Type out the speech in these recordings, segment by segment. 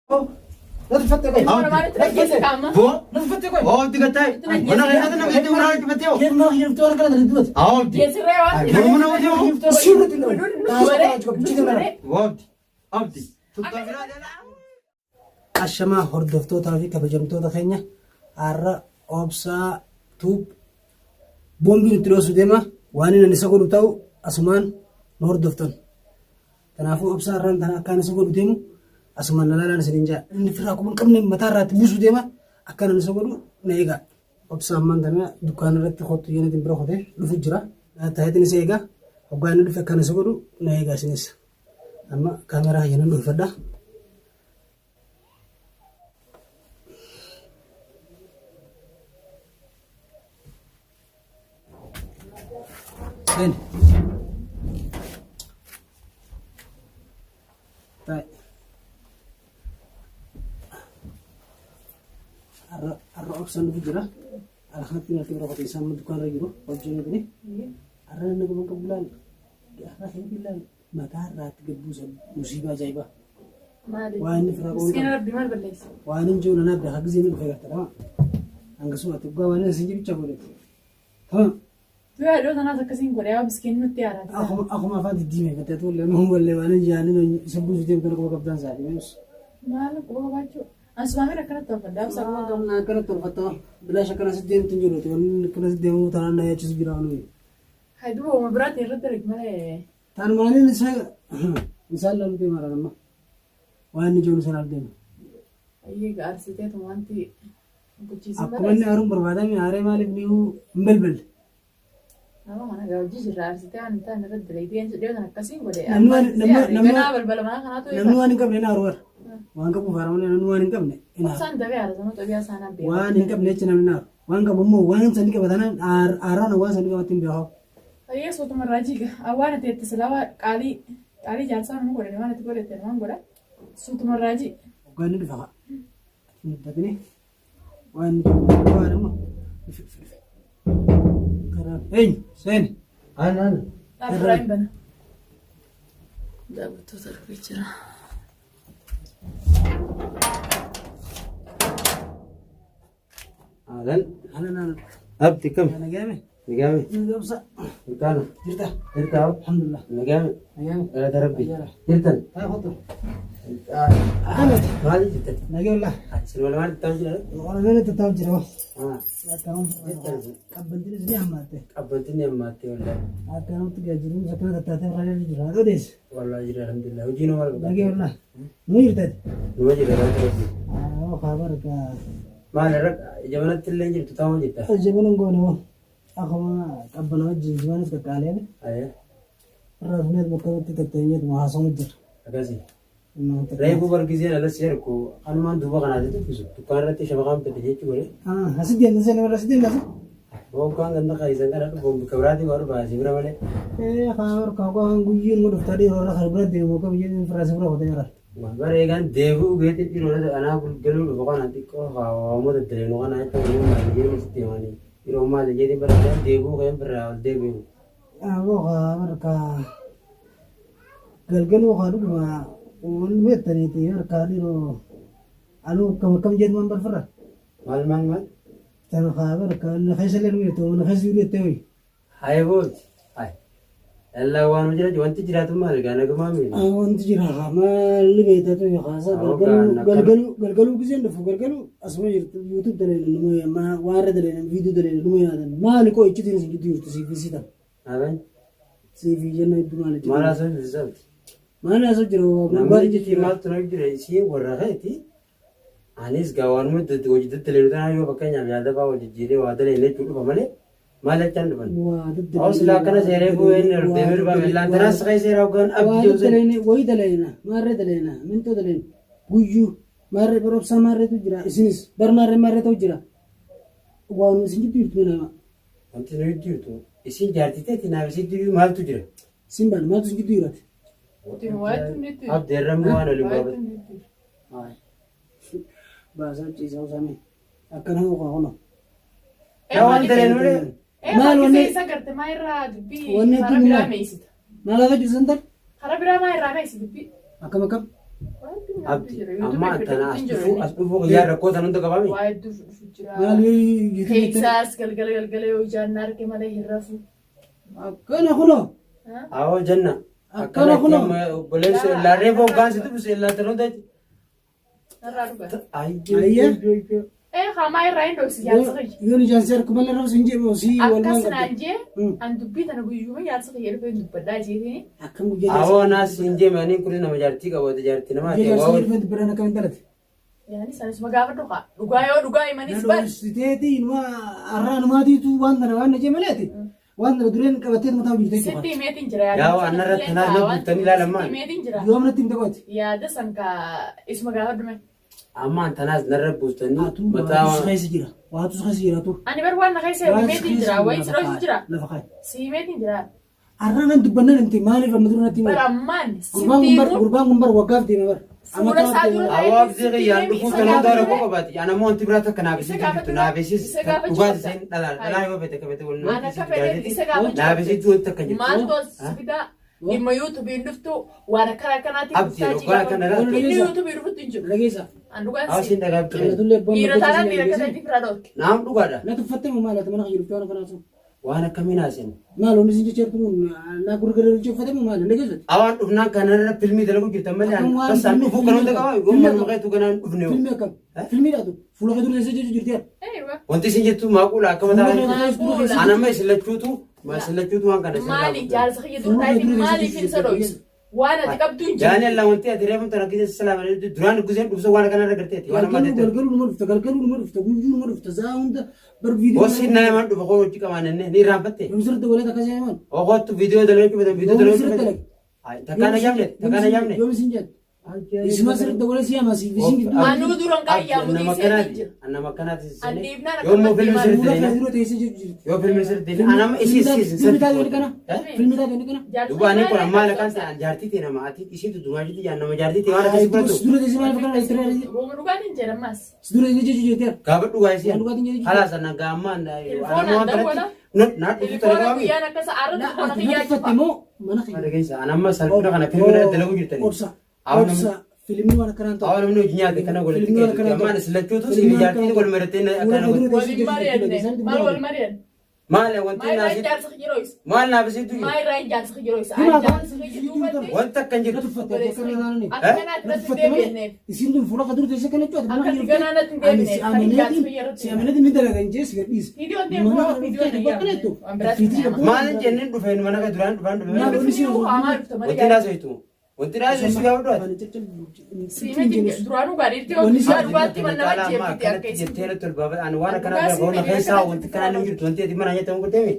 Natti fattee qoy. Ilmoo namaa nutti dhaggeessa qaama. Boo. Natti fattee qoy. Oobdi gattaa'e. Mana keessatti nama jettee mana hojii fattee. Keef nama kiyyooftee waan akkana dalagdu mati. Oobdi. Geessirree waan ta'eef. Morma nama jettee. Sirriitti illee. Oobdi. Oobdi. Tuttaa biraa jala. Ashamaa hordoftootaa fi kabajamtoota keenya har'a obsaa tuub boombii nutti dhoosuu deema waan inni isa godhu ta'u asumaan nu hordoftan. Kanaafuu obsaa irraan tana akkaan isa godhu deemu asumaan na laalaan isiniin jaa. Inni firraa quba hin qabne mataa irraatti buusuu deema akkaan inni isa godhu na eegaa. Obsaa ammaan tana dukkaana irratti kottu jedhaniitiin bira kotee dhufu jira. Taayitiin isa eegaa hoggaa inni dhufe akkaan isa godhu na eegaa isinis. Amma kaameraa kiyya nan dhuunfadha. Seeni. Taa'i. Har'a har'a obsaan dhufu jira. Alhamdulillah natti bira qote isaan dukkaanarra jiru hojii kuni. Har'a namni qaban qabu laal. Har'a hedduu laal. Mataa irraatti gad buusa musiibaa ajaa'ibaa. Maali? Waan inni firaa qabu Miskiina rabbi maal balleessa? waan hin jiru nanaaf beekaa gisee inni dhufe garta dhama. Hangasuma ati dhugaa waan inni sin jibicha godhate. Tamam. Tuyyaa iddoo tanaas akkasiin godhe yaa miskiin nutti haaraati. Akkuma akkuma afaan diddiime fattee tuullee nuhu wallee waan hin jaalin isa buusu deemtu quba qabdaan isaati meemus. Maal quba qabaachuu? Asumaameen akkanatti tolfadha. Absa quba qabu. Na akkana tolfatta bilaash akkana si deemtu hin jiruuti wanni akkana si deemu tanaan na yaachisu jira waan nuyi. Hay duba uuma biraatiin irratti dalagi malee. Taan maaliin isa isaan laalu deema amma waan inni jiru sana deema. Ayyee gaarsiteetu wanti gochiisin Akkuma inni aaruun barbaadame aaree maaliif ni hin balballe. Nama kana gaa hojii jirra aarsitee waan hin taane irratti dalagdee dhiyoo tan akkasiin godhe. Namni waan- namni- namni- Ganaa balbala mana kanaatu Namni waan hin qabne hin aaru bara. Waan qabuuf aara malee namni waan hin qabne hin aaru. Obsaan dabee aara xabiyaa isaanaa beeku. Waan hin qabne jecha namni hin aaru. Waan qabu immoo waan sanii qabatanaan aaraan waan sanii qabatti hin beekamu. Ayyee sootuma irraa jiga. Waan ati itti silaa qaalii qaalii jaarsaa nama godhani waan ati godhette waan godha. Sootuma irraa ji. Hoggaan ni dhufa haa. Hin dubbatini. Waan inni jiru waan immoo dhufe dhufe dhufe. Karaan eenyu seeni. Aan aan. Dhaabbiraa hin bana. Daawwattoota dhufee jira. Aalan. Haala naan Abdi kam? nagaame. Nagaame. Nagaamsa. Mirkaana. Jirta. Jirta. Alhamdulillah. Nagaame. Nagaame. Galata Rabbi. Ayyaara. Jirtan. Haa kottu. Akkamati? Maali jirtan? Nagee wallah. Isin wal maal ta'u jira? Waan tattaa'u jira. Ah. Qabbantiinis ni hammaatte. Qabbantiin ni hammaatte wallahi. Akkanumatti geejjibuun akkana tattaatee irraa jira. Haa odeessi. Wallahi jira alhamdulillah. Hojii noo maal Nagee wallah. Nu jirtati. Numa jira galata Rabbi. Haa kaa barka. Maal irra jabanatti illee jirtu ta'uu jirta? Jabana hin goone hoo. Akkuma qabbana wajjin jibaanis qaqqaaleen. Ayee. Irraa funeet bakka tatteenyeet haasawu jira. Akkasii. Reefuu bargiseen ala si ergu kanumaan duuba kanaati dubbisu dukkaan irratti shabaqaan bitadhe jechuu godhe. Asi deemta seen warra asi deemta asi. Boonkaan ganda keessan kana dhufuun bakka biraatii waa dhufa si bira malee. Ee kaa barka waan guyyeen mu dhufta dhiiroo irra kan bira deemu kam jedhin firraa si bira kotee jira. Bara eegaan deebi'uu geetti dhiiroo irra anaa galuu dhufu kana xiqqoo hawaamuu daddaleenu kana jecha yeroo maali jedhee sitti himanii yeroo maali jedhee bara eegaan deebi'uu keen birraa ol deebi'u. Aboo kaa barka galgaluu kaa dhuguma waan beektaniiti harkaa dhiiroo anuu akkam akkam jedhu waan barfarra. Maal maal maal? Tan kaa barka na keessa illee nu jettu na keessa jiru jettee wayi. Haye booti. Haye. Yallaa waan jira wanti jiraatu maal gaa nagumaa miidha. Wanti jira haa maalli beektatu haasaa galgaluu galgaluu galgaluu giseen dhufu galgaluu asuma jirtu yuutuub daleena numa waan irra daleena viidiyoo daleena numa yaatan maali qoo iccitiin isin gidduu jirtu siif isii ta'a. Amen. Siif jenna hedduu maal Maal haasa'u jirtu sabti. Maal haasa'u jira Namni iccitii maaltu na jira isiin warra keeti. Anis gaa waanuma hojii daddaleenu tanaa yoo fakkeenyaaf yaada fa'aa wal jijjiiree waa daleenu jechuu dhufa malee maal jechaan dhufan. Waa daddaleena. Awwa silaa akkana seeree bu'ee inni ol deemee dhufaa millaan tanaas keessa seera hoggaan Waa abdii osoo daddaleena wayii daleena maarree daleena mintoo daleena guyyuu maarree barobsaa maarreetu jira isinis bar maarree maarree ta'u jira waanuma isin jidduu jirtu nama. Wanti nu jidduu jirtu isin jaartii teeti naaf isin jidduu maaltu jira? Isin baana maaltu isin jidduu jiraate? Abdii irra waan waliin baafatu. Baasaa ciisaa usamee akkana hoo kunoo. Yaa waan daleen malee. Maal wanni Isa garte maa irraa dubbii Wanni karaa hedduu biraa maal? meessita. Maal hafa jirtu san Karaa biraa maa irraa meessi dubbii. Akkam akkam? Abdi amma tana as dhufuu as dhufuu guyyaa rakkoo tan hunda qabaami. Waa hedduu dhufu jira. Maal yuutuubii Keessaas galgala galgala yoo ijaan na arge malee hin rafu. Akkana kunoo. Awoo janna. Akkana kunoo. Obboleessi laarree boggaan si dubbise laatan hunda. Narraa dhuga. Ayyee. Ee hamaa irraa hin dhoksi jaarsa kiyya. Yoon ijaan si harku malee rafu sin jedhu si walumaan Akkas qabda. naan jee an dubbii tana guyyuma jaarsa kiyya dhufee hin dubbadhaa jeetini. Akkam guyyaa Awoo naas hin deeme ani kunis nama jaartii qabu jaartii namaa Guyyaa ta'e jaarsa waa dhufee dubbadhaan akkamiin dhalate. Yaani sanisuma gaafadhu kaa dhugaa yoo dhugaa himanis bar. Dhoksiteeti inuma har'aa numaatiitu waan kana waan na jee maleeti. Waan kana dureen qabattee mataa jirtu jechuudha. Sitti himeetiin jira yaada. Yaa waan narratti tanaaf na guuttanii ilaalamaan. Sitti himeetiin jira. Yoom natti himte qo'ate? Yaada san kaa isuma gaafadhu mee. Amma tanaas narra buustanii Atuu mataa waatu si keessa jira. Waatu si keessa jira atuu. Ani bar waan na keessa himeetiin jira. Wayi si dhoksi jira. Lafa kaa'i. Si himeetiin jira. Har'aa nan dubbannaan himte maaliif amma dura natti Bar himate? ammaan Gurbaan sitti kun bar himuun gurbaan kun bar waggaaf deema bar. Fuula isaa dura Awoo abdii kiyyaan dhufuu tan hunda rakkoo qabaati. Ana immoo wanti biraa takka naaf Isa isiitu gaafachuu jirtu naaf isiis isa gaafachuu dhugaas qabda. isheen dhalaa dhalaa yoo fete qabete wal Ana akka fedhetti isa gaafachuu naaf qabda. isiitu wanti takka jirtu. Maaltu as fidaa dhimma yuutuubiin dhuftu waan akkana akkanaatiin Abdii dhuftaa dhugaa kana jiru. irratti. Inni yuutuubii dhufutti hin jiru. Dhageessa. An dhugaan Awoo si. siin dhagaabtu. Qallatullee abbaan Dhiira taanaan dhiira dhageessa. akkana firaa dhorke. Naam dhugaadha. Na tuffatte moo maal ati mana kiyya dhuftee waan akkanaa sun? Waan akkamiin haasen. Maal wanni isin jecha jirtu kun naa gurguree uffate moo maal hin dhageessati? Awaan dhufnaan kanarra filmii dalagu jirtan malee Akkam waan basaan filmii- dhufuu kan hunda qabaa filmii yoo akkam? manuma keetu kanaan dhufne. Filmii akkam? Filmiidhaatu fuula kee dura teessee jechuu jirti yaa. Eewa. Wanti isin jettu maaquula akka mataa Maaquula. Ana amma isin lachuutu isin lachuutu waan kana isin Maali jaarsa kiyya dura taa'eeti maaliif hin sodoysu? Waan ati qabdu hin jiru. Jaani Allah wanti ati reefu tana keessa salaama duraan guseen dhufsa waan kana irra garteeti waan amma Galgaluu jettu. galgaluu numa dhufta galgaluu numa dhufta guyyuu numa dhufta saa hunda bar viidiyoo. Hoosiin naa himan dhufa koo hojii qabaanne ni irraanfatte. Yoom sirriitti waliin akkasii himan. Okoottu viidiyoo dalagachuu fetan viidiyoo Yoom dalagachuu sirriitti fetan. dalage. Takkaan ajamne takkaan ajamne. Yoom isin jedhu. Isuma sirriitti waliin si hama si isin gidduu. Anuu duran qaayyaa Nama mudii seetiin akkanaati. jira. Nama akkanaati. An dhiibnaan Yoo immoo akkamatti filmi himan. sirriitti Fuula kee dalagina. dura teessee jechuu jirti. Yoo filmi sirriitti dalagina. Anama isii isii isin Filmi taatee kana. sirriitti. Filmi taatee kana. Duuba ani kun amma alakaan ta'an jaartii ta'e nama ati isiitu dumaa jirti jaan nama jaartii ta'e waan akkasii fudhatu. Dura teessee maal fakkaata itti reeree. Wooma dhugaatiin jedhamas. Dura teessee jechuu jirti. Gaafa dhugaa isii. Waan dhugaatiin jedhu. Halaas ana gaammaa Telefoonaan dawwala. naa dhufu Telefoona tana guyyaan akkasa arra telefoona Ati kiyyaa na tuffatte cufa. moo mana kiyya. Dhageessa ana amma salphina kana filmi irra dalagu jirtani. Obsa. Obsa. Filmii waan akkanaan ta'u. Awwa namni hojii nyaate kana walitti Filmii waan keessatti akkanaan ammaan ta'u. isin lachuutu si Filmii waan jaartii akkanaan wal marattee akkana Fuula godhu. dura Waliin mari'anne. Maal wal mari'anne? Maal wanti Maa irraa naasi ijaarsa kiyya dhoysa. maal naafisiitu Maa jiru irraa ijaarsa kiyya dhoysa. Himaa Ijaarsa kiyya duubatti. wanta akkan Na jirtu. tuffatte akka kana taanani. Akka Na natti irratti tuffatte malee deebi'anneef. isiin tun fuula dura teessee kana jechuudha. Akka ati ganaa natti hin deebine. Ani si Kan ijaarsa amaneetiin kiyya irratti si amaneetiin ni dalagan jee si gadhiise. Viidiyoon deemu Mana kana viidiyoon dhuftee bakka deemu. nettu. Waan biraatti Fiitii nama. qabdu. Maal jenneen dhufeen mana kee duraan dhufaan dhufeen. Maal Dhufni yoo hamaa dhufta malee Wanti naasootu wanti naasootu si gaafa dhufaati. Ani caccab- Siimeti duraanuu gaariitti yoo Wanni guyyaa si- dhugaatti man nama jeeftiti akka akkanatti isin. jettee natti ol baafata. Ani waan akkanaa Dhugaa bira boona si keessaa fedhe wanti kanaan hin jirtu wanti ati mana nyaatamu gurteemi.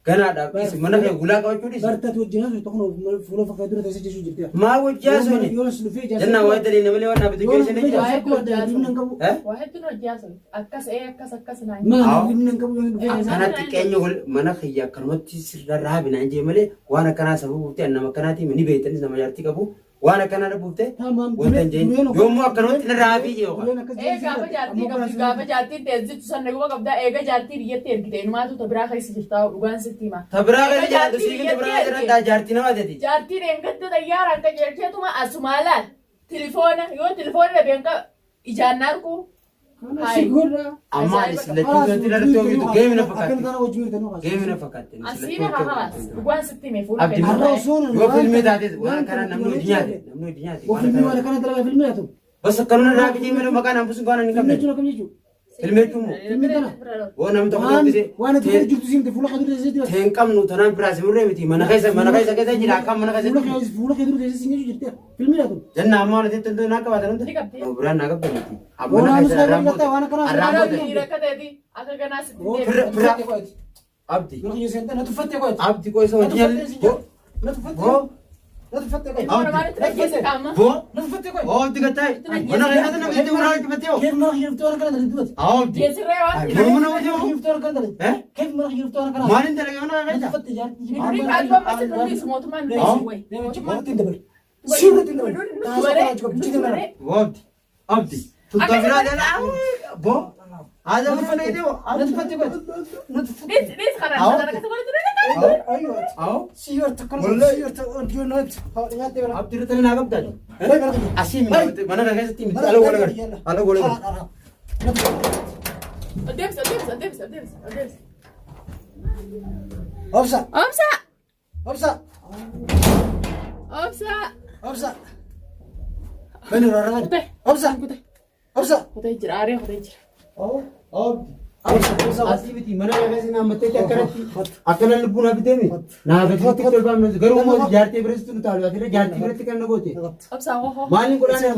Ganaadhaaf dhiisi mana kee gulaa qabachuu dhiisi. Bartatu wajjin haasoftu tokko fuula fakkaa dura teessee jechuu jirti. Maa wajjaa suni? Yoon as dhufee ijaarsa. Jennaan waa'ee daliin malee waan dhaabatu Yoon as jeesee ni dhufee jira. ijaarsa akkuma adda addaa hin qabu. Eh? Waa hedduun hojii haasa'u. Akkas ee akkas akkas naan. Maal hin qabu yoon dhufee ijaarsa. Akkanatti qeenya wal mana kiyya akkanumatti sirra raabinaan jee malee waan akkanaa sababa buuftee ani nama akkanaatii ni beektanis nama jaartii qabu waan akkanaa buuftee Tamam, wanta hin jeen yoommoo akkanumatti na raabii jee yookaan. Dureen akkas Ee gaafa jaartii qabdi gaafa jaartiin teessitu san naguma qabdaa eega jaartii biyyatti ergite inumaatu ta biraa keessa jirtaa dhugaan sitti hima. Ta biraa Eega keessa jaartu jaartii siifin ta biraa biyyatti keessa erge. dhaa jaartii nama ta'ti. Jaartiin eengatta xayyaaraan qajeelcheetuma asumaa laal tilifoona yoo tilifoona dhabeen qaba ijaan na arku. Kana si godha. Amma ani sillachuu wanti irratti hojjetu geemi na Akkana fakkaatti. tana wajjin jirtan hoo Geemi na fakkaatti. Asiime haa halaas dhugaan sitti hime fuula Abdi keessa Har'a taa'ee. osoo Yoo filmii taates waan akkanaa namni hojii nyaate namni hojii nyaate. Yoo filmii waan akkana dalagaa filmii haa ta'u. Bas akkanuma raabii jee malee maqaan hambisuun waan hin Filmii qabne. jechuun akkam jechuudha? Filmii jechuun moo? Filmii tana. Yoo namni tokko Waan dubbise waan ati godhu jirtu siimte fuula kee dura teessee jirti. Teen qabnu tanaan biraa simurree miti mana keessa mana keessa keessa jira akkam mana keessa Fuula kee fuula kee dura teessee siin jechuu jirti. Filmii haa ta'u. Janna amma waan itti tuntuu naa qabaatan hunda. Ni qabdi. Yoo biraan naa qabdan miti. Waan Mana naamus keessa kan arraan godhatte waan booda. akkanaa. Arraan Mana booda. dhiira akka ta'eeti akka ganaa sitti Fira deebi'u. fira. Abdi. Mana kiyya seentee na tuffattee qo'ate. Abdi koo isa hojii Na nyalle. tuffattee Bo. Na tuffattee. Bo. Na tuffattee qo'ate. Ilmoo namaatti dhaggeessa qaama. Bo. Na tuffattee qo'ate. Oo abdi gattaa'e. Mana keessa namni itti biraa hojjettee hoo. Keef mana kiyya dhuftee waan akkana dalagdu dubbate. Abdi. Geessirree waan Morma nama Keef hojii mana kiyya dhuftee waan akkana dalagdu. Eh? Keef mana kiyya dhuftee waan akkana Maaliin dalagee mana Na keessa? tuffatte jaartii. Nuti kaaduu ammas nu dhiisu mootummaan nu dhiisu wayi. Sirriitti hin dabalu. Sirriitti hin dabalu. Taasisa kana jechuudha. Bichite mara. Bo abdi. Abdi. Tuttaa biraa dhala. Bo. Aadaa kun na hidhee Na tuffatte godhe. Na tuffatte. Dhiis dhiis kana Awo. kana akkasii godhe ture. Ayyoo. Awo. Si yoo tokko Wallahi. si yoo tokko yoo nooti. Nyaatee bara. Abdi irratti naa qabdaa. Bayi bara kiyya. Asii miti mana kana keessatti miti ala gola gara. Ala gola gara. Deebisa deebisa deebisa deebisa deebisa. Obsa. Obsa Obsa. obsa. Obsa. Bani rarraban. Kutee. Obsa. Kutee. Obsa. Kutee jira aaree kutee jira. Abdi. Obsa. Obsa. Asii miti mana kana keessatti naa mattee akkanatti akkana lubbuun haa biteemi. Naa gaditti tolfaamne garuu immoo jaartii biratti nu taalu asirra jaartii biratti kan na goote. Obsa hoo hoo. Maaliin godhaan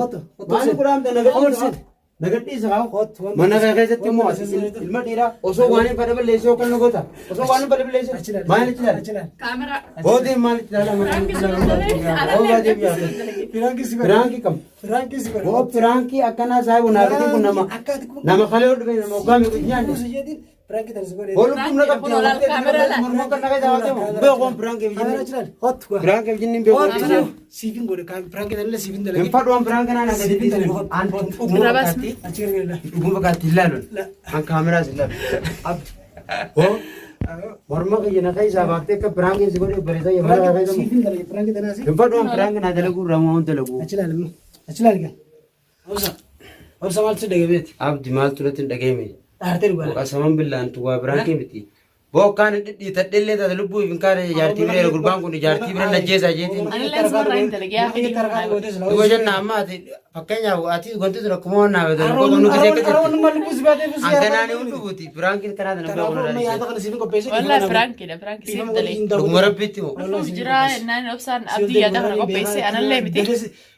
maaliin godhaan nagadhiisa nagadhiisa haa mana kana keessatti immoo ilma dhiiraa osoo waan hin fadha balleessee yookaan na goota osoo waan hin fadha balleessee maalitti ilaala Kaameraa. boodeen maalitti ilaala Piraankii sun dalagee. Piraankii si godhe. Piraankii kam Piraankii si godhe. boo piraankii akkanaa saayibu naagatiin kun nama Akka ati kun. nama kalee ol dhufe nama hoggaa meeqa nyaanne Buusu jedhin piraankii tan si godhe. boo lubbuun na qabdi morma kan nagaa jawaatee beekoon piraankii Kaameraa bijinni jiran. Hot gwa. piraankii bijinni beekoon Siifin godhe. Piraankii tan illee siifin dalage. hin fadhuwan piraankii naan agarsiisu an dhuguma fakkaatti Achi gargaara. dhuguma fakkaatti ilaaluun an kaameraas ilaalu hoo morma kiyya na keessaa baaftee akka piraankii si godhe bareedaa yoo mana keessa Siifin dalage. Piraankii tanaasi. hin fadhuwan piraankii naa dalaguu irraa moo dalaguu Achi ilaali. Achi ilaali gaa. Obsa. Obsa maaltu si dhagabeeti? Abdi maaltu natti hin dhagahame Dhaartee dhugaa. qasaman billaantu waa piraankii miti Bokkaan dhidhiitadheellee taate lubbuu hin kaane jaartii bira gurbaan kun jaartii bira najjeesaa jeetiin. Anillee sumarraa hin dalage yaa fedhii manaa godhe. Duba jenna amma ati fakkeenyaaf ati wanti sun akkuma waan naaf ta'e nu gisee akka jirti. Hanganaani hunduuti piraankiin kanaa sana bira kun Wallahi piraankiidha piraankii siif dalage. Dhuguma rabbiitti moo. Dhufuuf jira naan obsaan abdii yaada kana qopheesse anallee miti.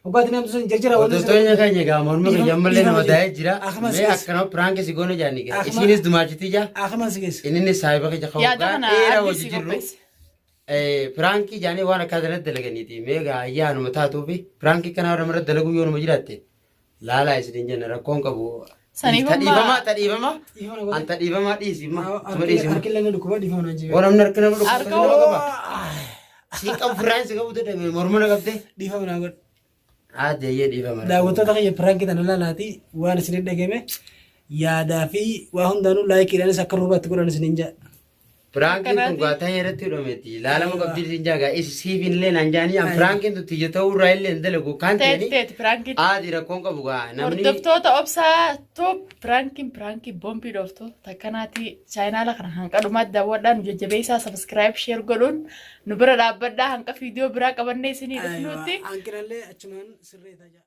Hordoftoonni keenya egaa morma kiyya ammallee nama taa'ee jira. Mee akkana piraankii si goone jaanni gara. Isiinis dumaachitii jaa. Innis saayiba kiyya Yaada kawwaa kana dheeraa abdii hojii si jirru. qopheesse. Piraankii jaanii waan akka kanatti dalaganiiti. Mee egaa ayyaanuma taatuufi piraankii kanaa namarra dalaguu yoo nama jiraatte laalaa isiniin jenna rakkoon qabu. Saniif amma- Tadhiifama tadhiifama. An tadhiifamaa dhiisi ma. Tuma dhiisi ma. Waan namni harka nama dhukkubsatu nama qaba. Si qabu firaan si qabu dadhabe morma na qabdee. Haa dhiifama. Daawwattoota kiyya piraankii tana laalaati waan isinin dhageme yaadaa fi waa hundaanuu laayikiidhaanis akka ruubaatti godhan isinin jedha. Piraankiin kun gaataa irratti hidhameeti. Laalama qabdii isin jaagaa. Siif illee naan jaanii an piraankiin tun tiyya ta'uu irraa illee hin dalagu. Kaan Teeti ta'anii teeti piraankiin. aadi rakkoon qabu gaa namni. Hordoftoota obsaa tuub piraankiin piraankii boombii dhooftu takkanaati chaayinaala kana hanqa dhumaatti daawwadhaa nu jajjabeessaa sabiskiraayib sheer godhuun nu bira dhaabbadhaa hanqa viidiyoo biraa qabannee isinii dhufnuutti. Hanqinallee achumaan sirreetaa jira.